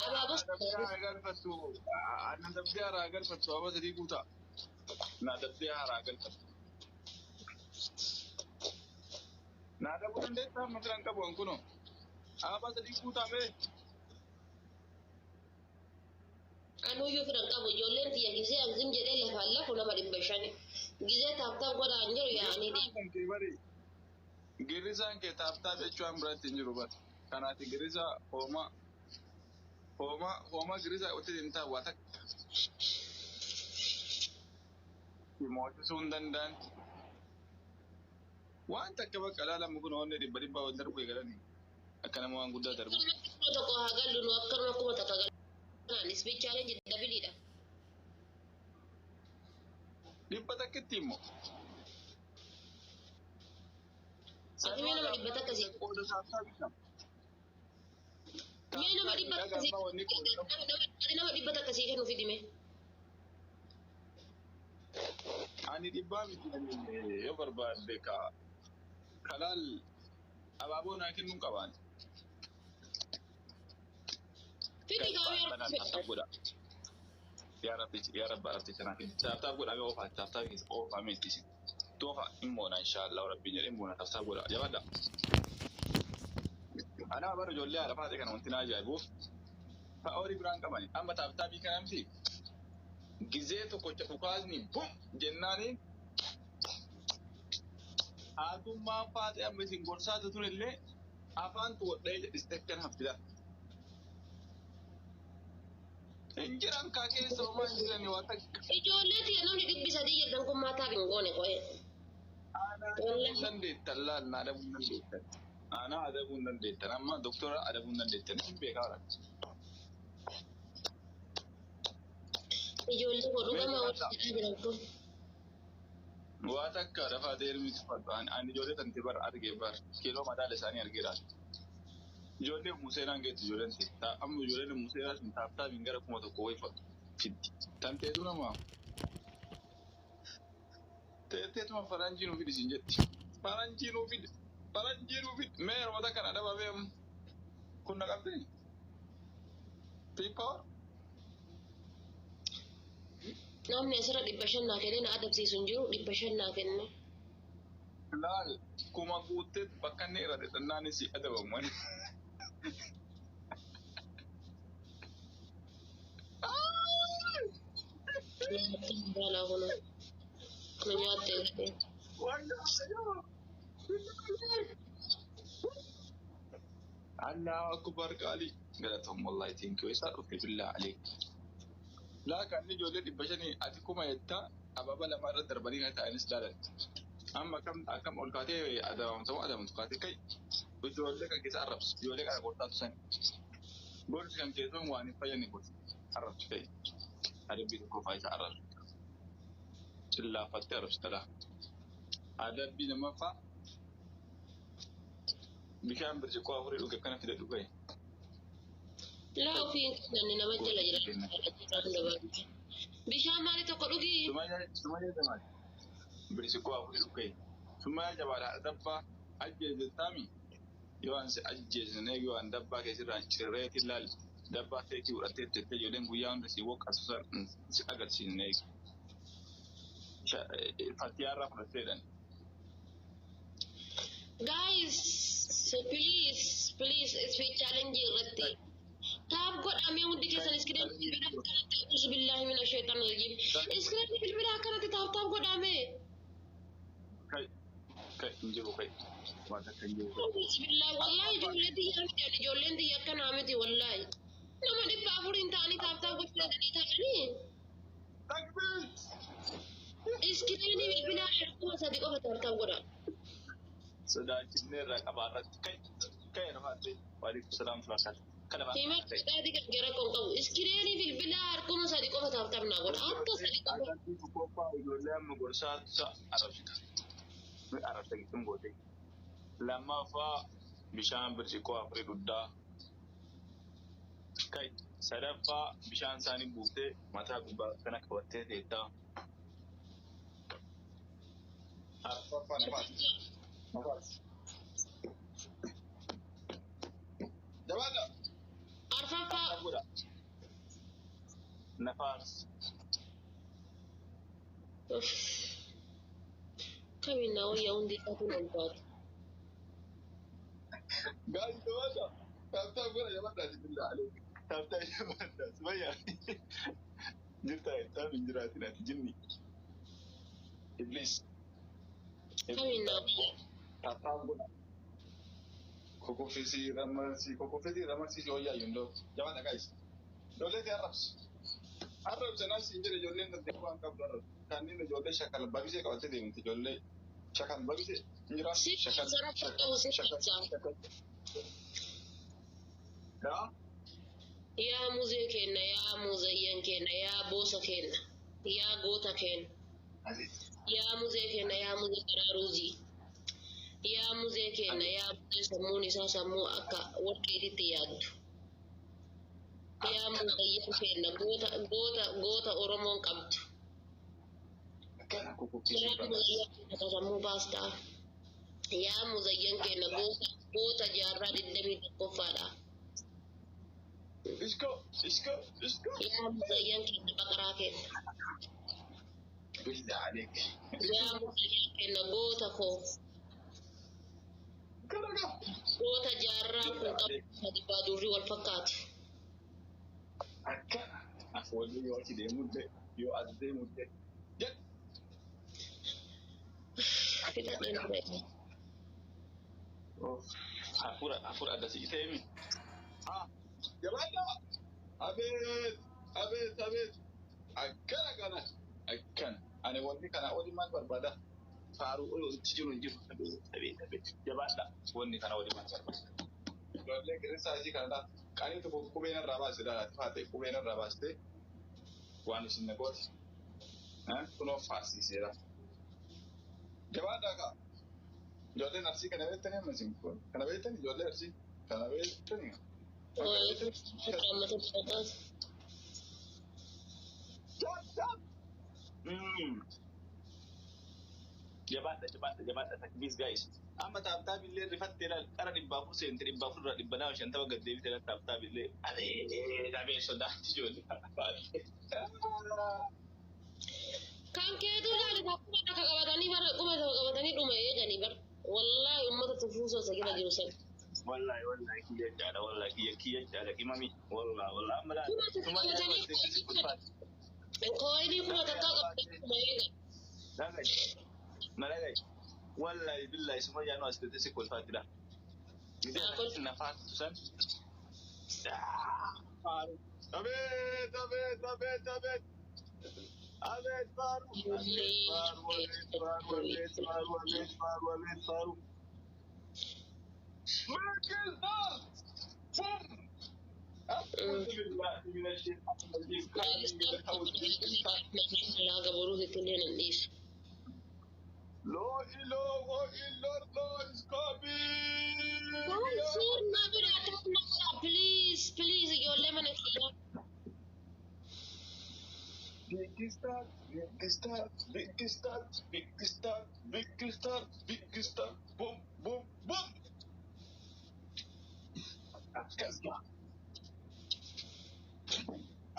Abaaboo Adabdee haaraa galfattu. Adabdee haaraa galfattu abaaboo sadii guutaa. Na adabdee haaraa galfattu. Na adabuu dandeessaa amma firan qabu an kunoo. Abaaboo sadii guutaa mee. Anuyyuu firan qabu ijoolleen tiyya gizee anzim jedhee lafaan lafu nama 500. Gizee tap tap godhaan jiru yaa'anii deemu. Girrisaan kan kee bari. Girrisaan kee tap tap jechuu waan biratti hin jiru bari. Kanaati girrisaa hooma hooma hooma girrisaa qottee hin taa'u waa takka. Si moosisuu hin danda'an. Waan takka bakka ilaalamu kun onnee dhibba dhibbaa wal darbu eegalanii. Akka nama waan guddaa darbu. Akkanumatti 1000 haa gallu nu akkanuma 1000 gallaan speed challenge dabiliidha. Dhibba takkitti immoo. Ati mee nama dhibba takka sii Qooda saaftaa bitaa. Mee nama dhibba takka sii ati nama dhibba takka sii kennu fidi mee. Ani dhibbaa miti ani yoo barbaadde ka kalaal abaaboo naa kennuu qabaan. Fidi kaamee Taap taap godha. Yaa Rabbi yaa Rabbi arabti kanaa kenni. Taap taap godha mee oofaa taap taap keessa oofaa mee itti isin. Toofa hin moona inshaallah Rabbiin jedhee hin moona taap taap godha. Jabaadha. Anaa bara ijoollee haadha faate kana wanti na ajaa'ibuuf fa'oorii biraan qabani. Amma taap taapii kana miti gizee tokkocha dhukaasni bum jennaani haatummaan faate amma isin gorsaatu tun illee afaan tuwadhee jedhiste akkan haftida. Hin jiran kaa keessa homaa hin jirani waa takka. Ijoollee tiyya namni 300 jirtan kun maa taap hin goone qo'ee. Aanaa adabuu hin dandeettan laal na adabuu hin dandeettan. Aanaa adabuu hin dandeettan amma doktora adabuu hin dandeettan isin beekaa bara. Ijoollee koo dhugamaa wal jedhaa jiran kun. Waa takka lafaa deemni tuffadhu. Ani ijoollee tanti bar argee bar kiiloo madaala isaanii argeera. Ijoollee Museenaan geettu ijoolleen ta'e. Amma ijoolleen Museenaa sun taaptaabiin gara 1000 wayii fiddi. Tanteetu nama teetteetuma faranjii nuu fidi siin jetti. Faranjii nuu fidi. Faranjii nuu fidi. Mee yeroo takka na dhabamee amma. Kun na qabdee? Piippoor. Namni asirra 500 naa kennee na adabsiisu hin jiru 500 naa kenne. Laal kuma guuttee bakka inni irra dhidhannaanis si adabamu. Nyaattee kun nu nyaattee. Allahu akbar qaalii. Galatoom wallahi thank you. Isaa dhufte billah aleek. Laa kan inni ijoollee 500 ati kuma jettaa ababa lama irra darbanii kan ta'anis laalan. Amma akkam akkam ol kaatee adabamtu adabamtu kaatee kai ijoollee kan keessa arrabsu ijoollee kana gortaatu sani. Gorsi kan keessan waan hin fayyadne gorsi arrabsu kai. Adabbii tokko faa isa arrabsu. Cillaafattee arrabsita laa. Adabbii lammaffaa bishaan birciqoo afurii dhuge akkana fide dhuge. Laa ofiin kennan nama jala jira. Bishaan maali tokko dhugii? Sumayyaa jabaadha. Birciqoo afurii dhuge. Sumayyaa jabaadha dabbaa ajjeesitaami. Yoo ansi ajjeesne eegi waan dabbaa keessirraan cirreetiin laal dabbaa feekii fudhattee tettee ijoolleen guyyaa hunda si woqqasu san si agarsiisne eegi. Fattiyaarraa fudhatteedhan. Guys, please, please, speed challenge irratti. Tap godhamee hundi keessan iskiriin bilbila akkanatti uzu billahi mina shaytaan rajim. Iskiriin bilbila akkanatti tap tap godhamee. Kai kai hin jiru kai. Waan takka hin jiru kai. Bismillah, wallahi ijoollee tiyyaa miti ani ijoolleen tiyya akkanaa miti wallahi. Nama 400 hin ta'anii tap tap godhatanii ta'anii. Takbiir! Iskiriinii bilbilaa 3000 qofa tap tap godha. Sodaachisnee irraa qabaa irratti kai kai rafaate. Waalaikum salaam fulaakaati. Kana Hima dhaatii kan gara kon qabu. Iskiriinii bilbilaa 3000 qofa tap tap naa godha. 3000 qofa. Adabbii tokkoffaa ijoollee amma gorsaatu arrabsita. Arrabsa gidduun goote. Lammaffaa bishaan birciqoo afurii dhugdaa. Kai sadaffaa bishaan isaanii buuftee mataa gubbaa kana qabattee teettaa. Arfaffaa nafaati. Nafaati. Jabaadha. Arfaffaa. Tap godha. Nafaars. Kamiin naa wayyaa hundi isaatu ol baatu. Guys, jabaadha. Tap tap godha jabaadha billah aleek. Tap tap jabaadha. Sumayyaa. Jirtaa taap hin jiraatin ati jinni. Iblis. Kamiin naa wayyaa. Tap tap godha. Kokoffisii ramarsii kokoffisii ramarsii wayyaa yundoo. Jabaadha guys. Ijoollee ta'e arrabsi. Arrabsi naas hin jedhe ijoolleen dandeenye waan qabdu arrabsi. Kanneen ijoollee shakal babisee qabattee deemti ijoollee shakal babisee hin jiraatu. Si Shakal sarara shakal qabu si shakal ibsa. shakal. Yaa. Yaa muzee kenna, yaa muzayyan kenna, yaa boosa kenna, yaa goota kenna, yaa muzee kenna, yaa muzee karaa ruuzii, yaa muzee kenna, yaa muzee sammuun isaa sammuu akka warqeetitti yaaddu. Yaa muzayyan kenna, goota goota goota Oromoon qabdu. Akkana kokoffisii Yaa ramarsii. muzayyan kenna ka sammuu baastaa. Yaa muzayyan kenna goota goota jaarraa 21ffaadha. Isko isko isko. Yaa muzayyan kenna baqaraa kenna. Billah aleek. Yaa muzayyan kenna goota koo. Kana gaa. Goota jaarraa kun qabu sadi baadurri wal fakkaatu. Akkana. Afoolli yoo achi deemullee yoo as deemullee. Jedh. Fixadheen ture. Hafuura hafuura addasii ta'e mi? Ah, jabaadha. Abeet abeet abeet. Akkana kana akkana. Ani wanni kana oli maal barbaada? Faaruu ol olitti jiru hin jiru. Abeet abeet abeet. Jabaadha. Wanni kana oli maal barbaada? Ijoollee qirrisaa isii kanadha. Qanii tokko qubeen irraa baasee daalaati faate qubeen irraa baastee waan isin nagooti. Kunoo faarsiiseera. Jabaadha kaa. Ijoolleen arsii kana beektanii amma isin kun. Kana beektanii ijoollee arsii. Kana beektanii. Kana beektanii. Qaammata fakkaatu. Jab jab. Jabaadha jabaadha jabaadha takbiis guys. Amma taaptaap illee rifattee laal qara 400 seente 400 irraa 250 gad deebite laal taaptaap illee. Abee abee sodaatti ijoollee. Kan keetuu laali quba takka qabatanii bara quba takka qabatanii dhuma eeganii bara. Wallaahi uummata tufuusoo isa jala jiru sana. Wallahi wallahi kiyya jaala wallahi kiyya kiyya jaala qimami wallahi wallahi amma laal. Quba takka qabatanii kooyinii quba takka qabatanii dhuma eegan. Nalai. Nalai. Wallahi billahi Sumayyaa nu as teessee si kolfaatidha. Gizee nafaatu san. Abeet abeet abeet abeet. Abeet faaru. Abeet faaru abeet faaru abeet faaru abeet faaru abeet faaru. Mirkistar! Fum! أعوذ بالله من الشيطان الرجيم. Laa gaboruu itti nan dhiisu. لا إله إلا الله is coming. Suuraa biraa ta'uu please please ijoollee mana kiyyaa. Big star, big star, big star, big star, big star, big star, boom, boom, boom. Akkas gaa.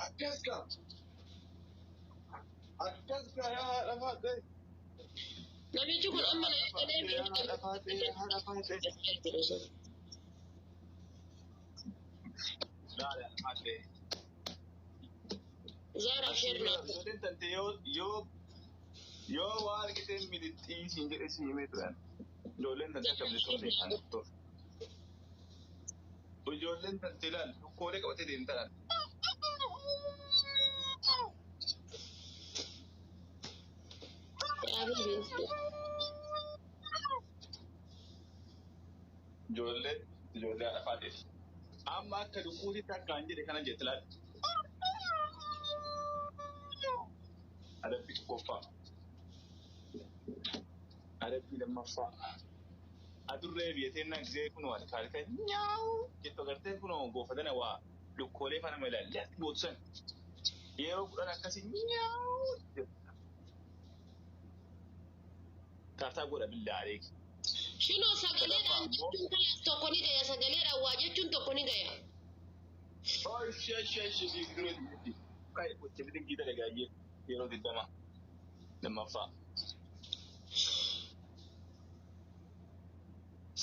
Akkas gaa. Akkas gaa yaa haadha faatee. Namichi kun amma na eegalee Yaa haadha faatee, yaa haadha faatee. Laala haadha faatee. Zaara Sherna. Ijoolleen tante yoo yoo yoo waa argite milixxii siin jedhe si himee turan. Ijoolleen tante akka milixxoofte kan turte. Ijoolleen tante ilaal dhukkoolee qabatee deemta laal. Ijoollee ijoollee haadha faateeti. Amma akka lukkuutitti akka hin jedhe kana jette laal. Adabbii tokkoffaa. Adabbii lammaffaa. Adurree biyyatee naan gisee kun waan kaalika nyaawu jettu agartee kun goofatana waa lukkoolee fana ma ilaalle gootu san. Yeroo 10 akkasii nyaawu jettu. Kaartaa godha billaa adeegi. Shinoo sagaleedhaan jechuun kalaas tokko ni gaya sagaleedhaan waa jechuun tokko ni gaya. Ashi ashi ashi dura diitti. Kai gocha dinqii dalagaayyee yeroo 20 lammaffaa.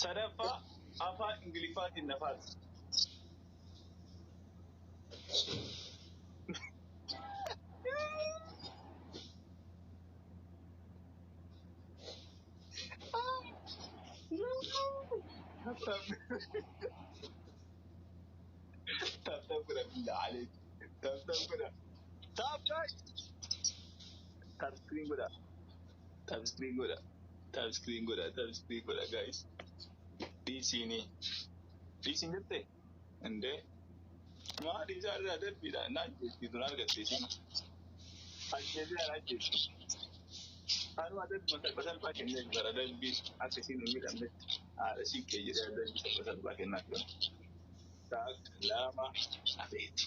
Sadaffaa afaan Ingiliffaatiin na faarsi. Tap tap godha billah aleek. Tap tap godha. Tap guys. Tap screen godha. Tap screen godha. Tap screen godha. Tap screen godha guys. Dhiisiini. Dhiisiin jette? Indee. Maa dhiisaa irraa darbiidha. Na ajjeesti tun argatte isin. Ajjeesee ana ajjeesti. Anuma darbuma salpha salphaa kennee jira darbii akka isiin hin miidhamnetti haadha siiqqee jedhee darbii salpha salphaa kennaa jira. Takka lama afeeti.